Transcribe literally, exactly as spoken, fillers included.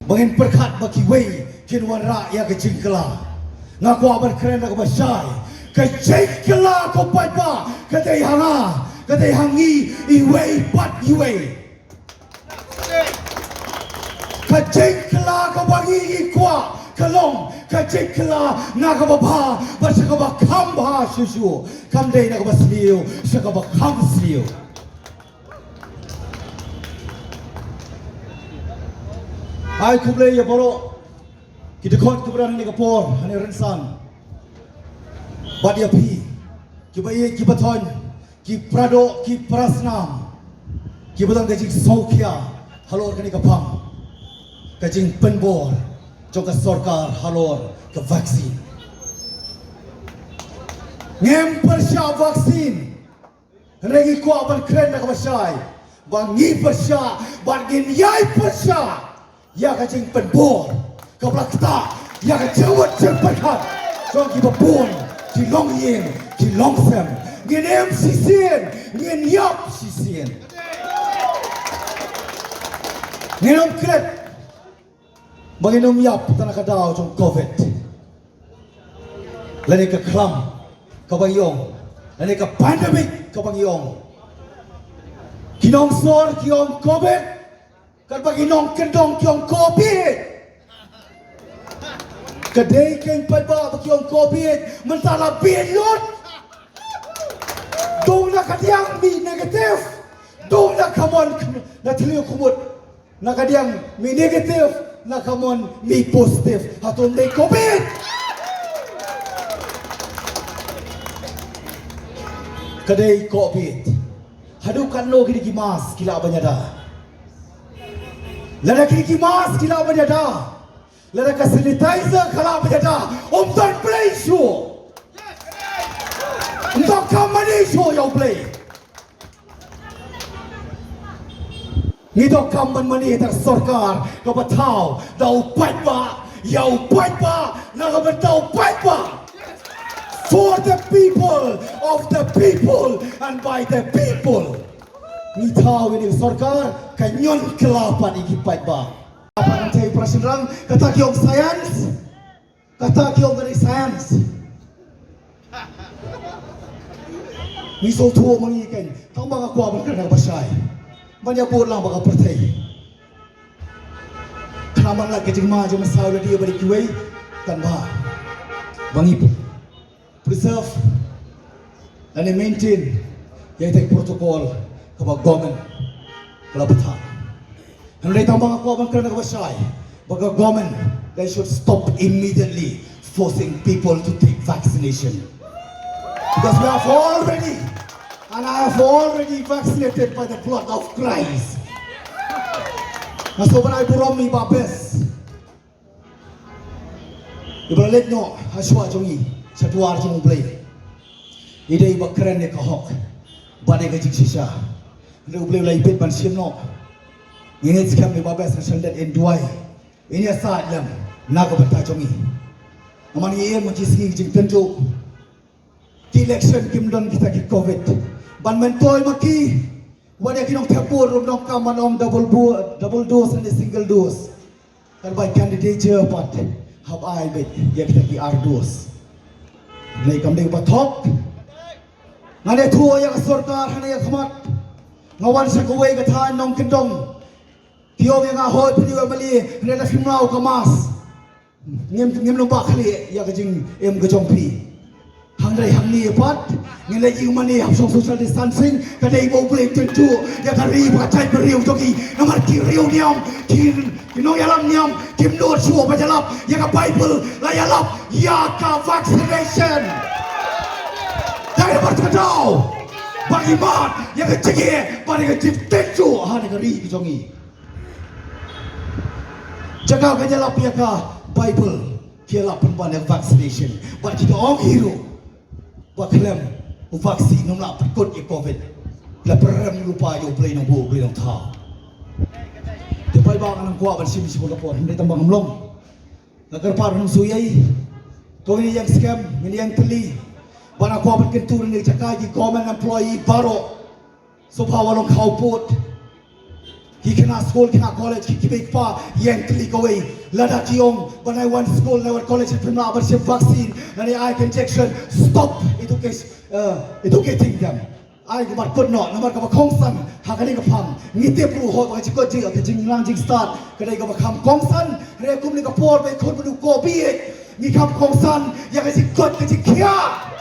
Ba ngin pyrkhat ba kiwei kin wanrah ïa ka jingkylla. Nga kwah ban kren da kaba shai. Ka jingkylla ko paidbah ka dei ha nga, ka dei ha ngi iwei pat iwei. Ka jingkylla kaba ngi ngi kwah ka long ka jingkylla na kaba bha bad sha kaba kham bha shuh shuh. Kam dei na kaba sniew sha kaba kham sniew. Ai khublei ïa baroh ki dkhot kiba don ha kane ka por, ha kane ka rynsan. Bad ïa phi kiba ïeit kiba thoiñ, ki para doh ki para snam, kiba don ka jingsngewkhia halor kane ka phang, ka jingpynbor jong ka sorkar halor ka vaccine. Ngim pyrshah vaccine. Hynrei ngi kwah ban kren da kaba shai ba ngi pyrshah bad ngin ïai pyrshah ïa ka jingpynbor kaba la ktah ïa ka jingmut jingpyrkhat jong kiba bun ki longïing ki longsem. Ngin im shisien, ngin ïap shisien. Ngin ym klet ba ngin ym ïap tang na ka daw jong covid lane ka khlam kaba ngi ong, lane ka pandemic kaba ngi ong. Ki nongsor ki ong covid, katba ki nongkyndong ki ong covid. Ka dei keiñ paidbah ba ki ong covid mynta la bieit lut. Dung na ka diang mih negative, dung na ka mon na thliew khmut. Na ka diang mih negative, na ka mon mih positive. Hato ym dei covid? Ka dei covid. Haduh katno kine ki mask ki lah ban ïada? Lada kine ki mask ki lah ban ïada, lada ka sanitizer ka lah ban ïada, ym don Blei shuh. Ym donkam mane shuh ïa U Blei. Ngi donkam ban mane da ka sorkar kaba thaw da u paidbah, ïa u paidbah, na ka bynta u paidbah. For the people, of the people, and by the people. Ngi thaw ïa kane ka sorkar ka ñion kylla pat ïa ki paidbah. Apa ngan thei para shynrang, kata ki ong science. Kata ki ong ka dei science. Ngi sngewthuh ma ngi keiñ, tang ba nga kwah ban kren kaba shai ban ïa bud lang bad ka pyrthei. Khnang ban lait ka jingma jong mynsaw lade bad kiwei, tang ba ba ngi preserve lane maintain ïa ita i protocol kaba government ka la bthah. Hynrei tang ba nga kwah ban kren kaba shai ba ka government, they should stop immediately forcing people to take vaccination. Because we have already, and I have already vaccinated by the blood of Christ. Nga sngewbha ban ai burom ïa i Bah Best. Iba la leit noh ha shuwa jong ngi sha dwar jong U Blei. I dei iba kren ïa ka hok bad ïa ka jingshisha. Hynrei U Blei u la ïa peit ban shim noh. Ngi ngeit skhem ba i Bah Best kan shah leit duwai ïa ngi, ïa said lem na ka bynta jong ngi. Namar ngi ïa ma ki sngi ki jingtynjuh. Ki election kim don kita ki covid. Ban myntoi ma ki, wat ïa ki nongthep vote ruh ym donkam ban ong double bo-, double dose ne single dose. Kan bai candidature pat hap ai beit ïa kita ki ar dose. Hynrei kam dei ba thok. Ngan ïathuh ïa ka sorkar hangne ïa khmat. Nga wan sha kawei ka thaiñ nongkyndong. Ki ong ïa nga hoi phi dei u M L A, hynrei lada phim law ka mask, ngim, ngim nang bah khlieh ïa ka jingim ka jong phi. Hynrei hangne pat ngin leit ïing mane hap shong social distancing. Ka dei ba U Blei u tynjuh ïa ka ri bad ka jaitbynriew jong ngi. Namar ki riewniam, ki, ki nongïalam niam kim nud shuh ban ïalap ïa ka Baibl, la ïalap ïa ka vaccination. Dei namar kata ba ngi mad ïa ka jingeh bad ïa ka jingtynjuh ha kane ka ri ka jong ngi. Jaka ban ïalap ïa ka Baibl, ki ïalap pynban ïa ka vaccination. Bad kita ong hi ruh ba khlem u vaccine ym lah pynkut ïa covid. La pynrem lypa ïa U Blei Nongbuh, U Blei Nongthaw. Te paidbah, nga nang kwah ban shim shibun ka por, hynrei tang ba ngam long. Nga kyrpad ruh nang shu ïai. To ngin ïeng skhem, ngin ïeng tylli. Ba nga kwah ban kyntu na kane ka jaka ïa ki government employee baroh. Sngewbha wat long khawpud. Ki khynnah skul, khynnah college, ki kmie kpa ïeng tylli kawei. Lada ki ong ba nai wan skul, nai wan college, pynlah ban shim vaccine, nai ai ka injection. Stop. Itu ke, eh, itu ke ting jam. Ai ka mat kut noh, namar kaba kongsan ha kane ka phang. Ngi tip ruh hok ba ka jingkut jing, ka jinglang jingstad ka dei kaba kham kongsan. Hynrei kum ne ka por ba i khun mynnu ko bieit, ngi kham kongsan ïa ka jingkut ka jingkhiah.